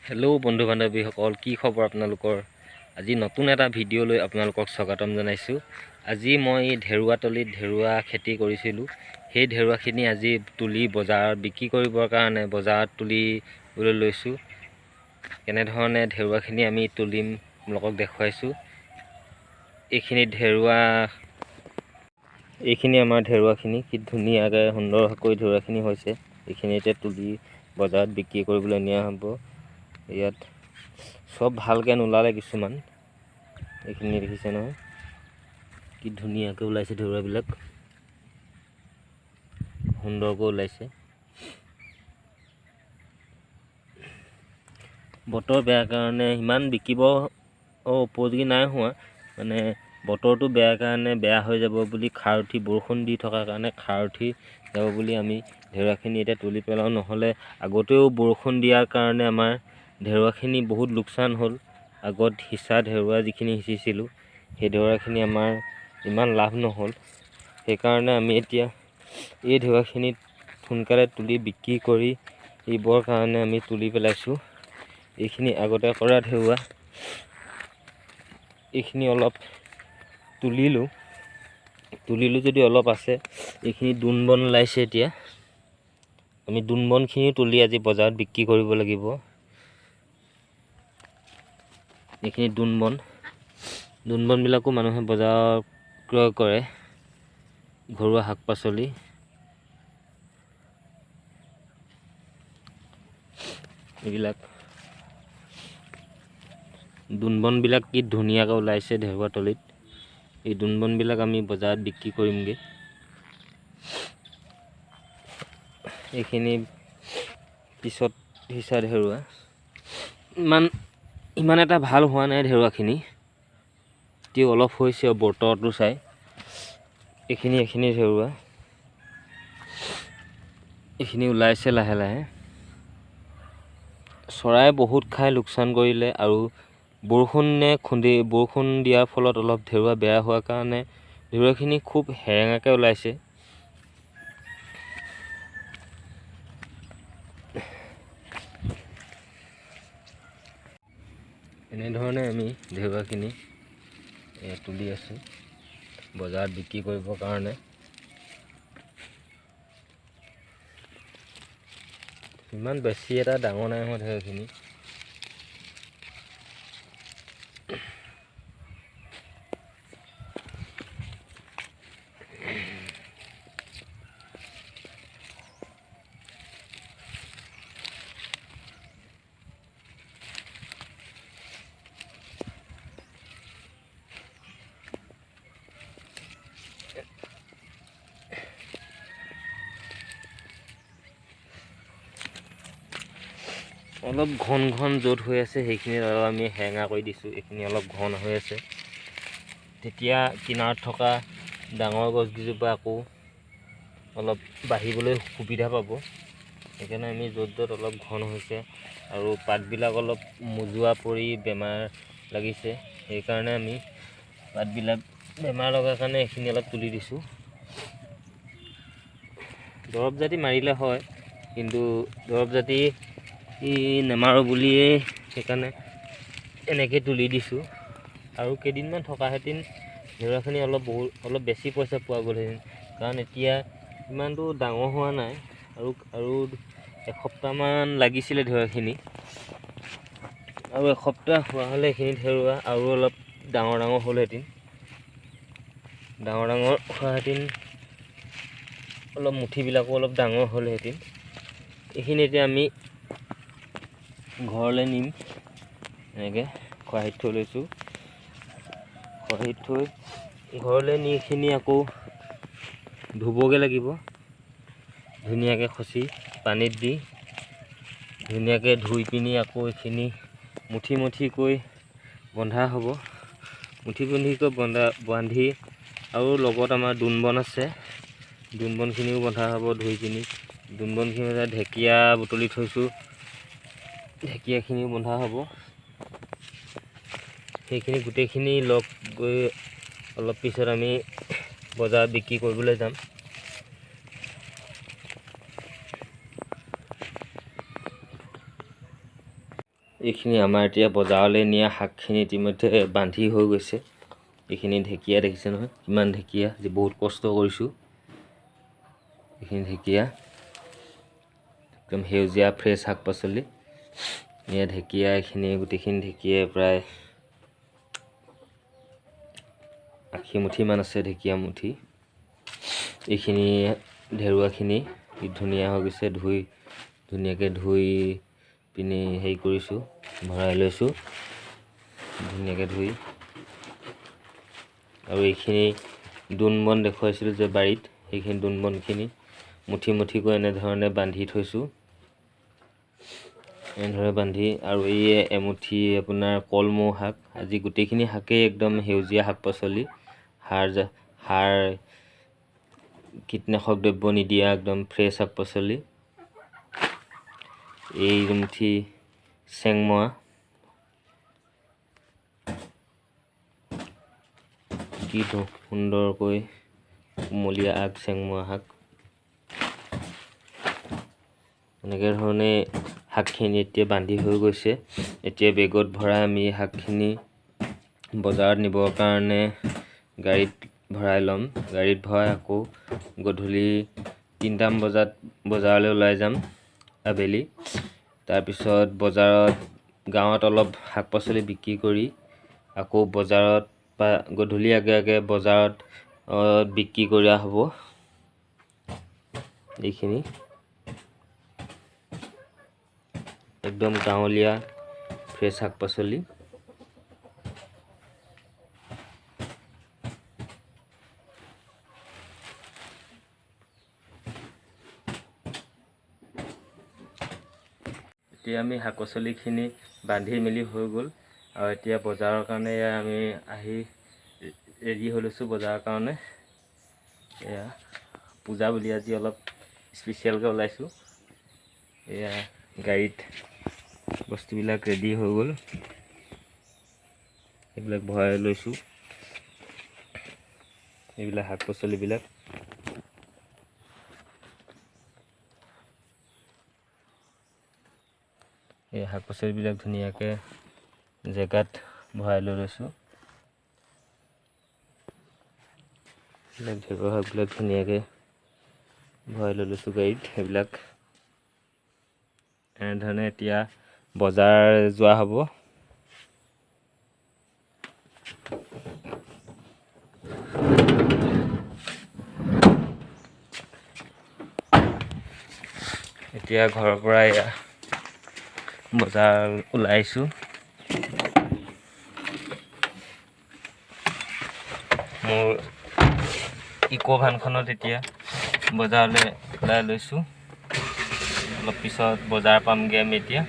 Hello' বন্ধু বান্ধৱীসকল, কি খবৰ আপোনালোকৰ? আজি নতুন এটা ভিডিঅ' লৈ আপোনালোকক স্বাগতম জনাইছোঁ। আজি মই ঢেৰুৱাতলিত ঢেৰুৱা খেতি কৰিছিলোঁ। সেই ঢেৰুৱাখিনি আজি তুলি বজাৰত বিক্ৰী কৰিবৰ কাৰণে বজাৰত তুলিবলৈ লৈছোঁ। কেনেধৰণে ঢেৰুৱাখিনি আমি তুলিম আপোনালোকক দেখুৱাইছোঁ। এইখিনি ঢেৰুৱা, এইখিনি আমাৰ ঢেৰুৱাখিনি কি ধুনীয়াকৈ সুন্দৰকৈ ঢেৰুৱাখিনি হৈছে। এইখিনি এতিয়া তুলি বজাৰত বিক্ৰী কৰিবলৈ নিয়া হ'ব। ইয়াত চব ভালকৈ নোলালে কিছুমান, এইখিনি দেখিছে নহয় কি ধুনীয়াকৈ ওলাইছে ঢেৰুৱাবিলাক, সুন্দৰকৈ ওলাইছে। বতৰ বেয়া কাৰণে ইমান বিকিব উপযোগী নাই হোৱা, মানে বতৰটো বেয়া কাৰণে বেয়া হৈ যাব বুলি, খাৰ উঠি বৰষুণ দি থকাৰ কাৰণে খাৰ উঠি যাব বুলি আমি ঢেৰুৱাখিনি এতিয়া তুলি পেলাওঁ। নহ'লে আগতেও বৰষুণ দিয়াৰ কাৰণে আমাৰ ঢেৰুৱাখিনি বহুত লোকচান হ'ল। আগত সিঁচা ঢেৰুৱা যিখিনি সিঁচিছিলোঁ সেই ঢেৰুৱাখিনি আমাৰ ইমান লাভ নহ'ল। সেইকাৰণে আমি এতিয়া এই ঢেৰুৱাখিনিত সোনকালে তুলি বিক্ৰী কৰি দিবৰ কাৰণে আমি তুলি পেলাইছোঁ। এইখিনি আগতে কৰা ঢেৰুৱা, এইখিনি অলপ তুলিলোঁ, তুলিলোঁ যদি অলপ আছে। এইখিনি দোণ বন ওলাইছে, এতিয়া আমি দোণ বনখিনিও তুলি আজি বজাৰত বিক্ৰী কৰিব লাগিব। এইখিনি দোণ বন, দোণ বনবিলাকো মানুহে বজাৰত ক্ৰয় কৰে, ঘৰুৱা শাক পাচলি। এইবিলাক দোণ বনবিলাক কি ধুনীয়াকৈ ওলাইছে ঢেৰুৱা তলিত। এই দোণ বনবিলাক আমি বজাৰত বিক্ৰী কৰিমগৈ। এইখিনি পিছত সিঁচা ঢেৰুৱা, ইমান এটা ভাল হোৱা নাই ঢেৰুৱাখিনি, তেওঁ অলপ হৈছে বতৰটো চাই। এইখিনি ঢেৰুৱা, এইখিনি ওলাইছে লাহে লাহে। চৰাই বহুত খাই লোকচান কৰিলে আৰু বৰষুণে খুন্দি, বৰষুণ দিয়াৰ ফলত অলপ ঢেৰুৱা বেয়া হোৱাৰ কাৰণে ঢেৰুৱাখিনি খুব সেৰেঙাকৈ ওলাইছে। এনেধৰণে আমি ঢেৰুৱাখিনি তুলি আছোঁ বজাৰত বিক্ৰী কৰিবৰ কাৰণে। ইমান বেছি এটা ডাঙৰ নাই হোৱা ঢেৰুৱাখিনি। অলপ ঘন ঘন য'ত হৈ আছে সেইখিনিত অলপ আমি সেৰেঙা কৰি দিছোঁ। এইখিনি অলপ ঘন হৈ আছে, তেতিয়া কিনাৰত থকা ডাঙৰ গছকেইজোপা আকৌ অলপ বাঢ়িবলৈ সুবিধা পাব। সেইকাৰণে আমি য'ত য'ত অলপ ঘন হৈছে আৰু পাতবিলাক অলপ মোজোৱা পৰি বেমাৰ লাগিছে, সেইকাৰণে আমি পাতবিলাক বেমাৰ লগাৰ কাৰণে এইখিনি অলপ তুলি দিছোঁ। দৰৱ জাতি মাৰিলে হয়, কিন্তু দৰৱ জাতি নেমাৰোঁ বুলিয়েই সেইকাৰণে এনেকৈ তুলি দিছোঁ। আৰু কেইদিনমান থকাহেঁতেন ঢেৰুৱাখিনি অলপ বেছি পইচা পোৱা গ'লহেঁতেন, কাৰণ এতিয়া ইমানটো ডাঙৰ হোৱা নাই আৰু এসপ্তাহমান লাগিছিলে ঢেৰুৱাখিনি। আৰু এসপ্তাহ হোৱা হ'লে এইখিনি ঢেৰুৱা আৰু অলপ ডাঙৰ ডাঙৰ হ'লহেঁতেন। ডাঙৰ ডাঙৰ হোৱাহেঁতেন অলপ মুঠিবিলাকো অলপ ডাঙৰ হ'লহেঁতেন। এইখিনি এতিয়া আমি ঘৰলৈ নিম, এনেকৈ খৰাহীত থৈ লৈছোঁ। খৰাহীত থৈ ঘৰলৈ নি এইখিনি আকৌ ধুবগৈ লাগিব, ধুনীয়াকৈ খচি পানীত দি ধুনীয়াকৈ ধুই পিনি আকৌ এইখিনি মুঠি মুঠিকৈ বন্ধা হ'ব। মুঠি মুঠিকৈ বান্ধি আৰু লগত আমাৰ দোণ বন আছে, দোণ বনখিনিও বন্ধা হ'ব ধুই পিনি। দোণ বনখিনি ঢেকীয়া বুটলি থৈছোঁ, ঢেকীয়াখিনিও বন্ধা হ'ব। সেইখিনি গোটেইখিনি লগ গৈ অলপ পিছত আমি বজাৰত বিক্ৰী কৰিবলৈ যাম। এইখিনি আমাৰ এতিয়া বজাৰলৈ নিয়া শাকখিনি ইতিমধ্যে বান্ধি হৈ গৈছে। এইখিনি ঢেকীয়া দেখিছে নহয়, কিমান ঢেকীয়া, আজি বহুত কষ্ট কৰিছোঁ। এইখিনি ঢেকীয়া একদম সেউজীয়া ফ্ৰেছ শাক পাচলি। এয়া ঢেকীয়া, এইখিনি গোটেইখিনি ঢেকীয়া প্ৰায় 80 মুঠিমান আছে ঢেকীয়া মুঠি। এইখিনি ঢেৰুৱাখিনি কি ধুনীয়া হৈ গৈছে, ধুই ধুনীয়াকৈ ধুই পিনি হেৰি কৰিছোঁ, ভৰাই লৈছোঁ ধুনীয়াকৈ ধুই। আৰু এইখিনি দোণ বন দেখুৱাইছিলোঁ যে বাৰীত, সেইখিনি দোণ বনখিনি মুঠি মুঠিকৈ এনেধৰণে বান্ধি থৈছোঁ, এনেধৰণে বান্ধি। আৰু এই এমুঠি আপোনাৰ কলমৌ শাক। আজি গোটেইখিনি শাকেই একদম সেউজীয়া শাক পাচলি, সাৰ কীটনাশক দ্ৰব্য নিদিয়া একদম ফ্ৰেছ শাক পাচলি। এই মুঠি চেংমৰা, কি সুন্দৰকৈ কুমলীয়া আগ চেংমৰা শাক। এনেকৈ ধৰণে শাকখিনি এতিয়া বান্ধি হৈ গৈছে। এতিয়া বেগত ভৰাই আমি শাকখিনি বজাৰত নিবৰ কাৰণে গাড়ীত ভৰাই ল'ম। গাড়ীত ভৰাই আকৌ গধূলি 3টামান বজাত বজাৰলৈ ওলাই যাম আবেলি। তাৰপিছত বজাৰত গাঁৱত অলপ শাক পাচলি বিক্ৰী কৰি আকৌ বজাৰত বা গধূলি আগে আগে বজাৰত বিক্ৰী কৰা হ'ব এইখিনি। একদম গাঁৱলীয়া ফ্ৰেছ শাক পাচলি। এতিয়া আমি শাক পাচলিখিনি বান্ধি মেলি হৈ গ'ল আৰু এতিয়া বজাৰৰ কাৰণে এয়া আমি আহি ৰেডি হৈ লৈছোঁ বজাৰৰ কাৰণে। এয়া পূজা বুলি আজি অলপ স্পেচিয়েলকৈ ওলাইছোঁ। এয়া গাড়ীত বস্তুবিলাক ৰেডি হৈ গ'ল, এইবিলাক ভৰাই লৈছোঁ, এইবিলাক শাক পাচলিবিলাক। এই শাক পাচলিবিলাক ধুনীয়াকৈ জেগাত ভৰাই লৈ লৈছোঁ। এইবিলাক ঢেৰুৱা শাকবিলাক ধুনীয়াকৈ ভৰাই লৈ লৈছোঁ গাড়ীত। সেইবিলাক এনেধৰণে এতিয়া বজাৰ যোৱা হ'ব। এতিয়া ঘৰৰ পৰা এয়া বজাৰ ওলাইছোঁ। মোৰ ইক' ভানখনত এতিয়া বজাৰলৈ ওলাই লৈছোঁ। অলপ পিছত বজাৰ পামগৈ আমি এতিয়া।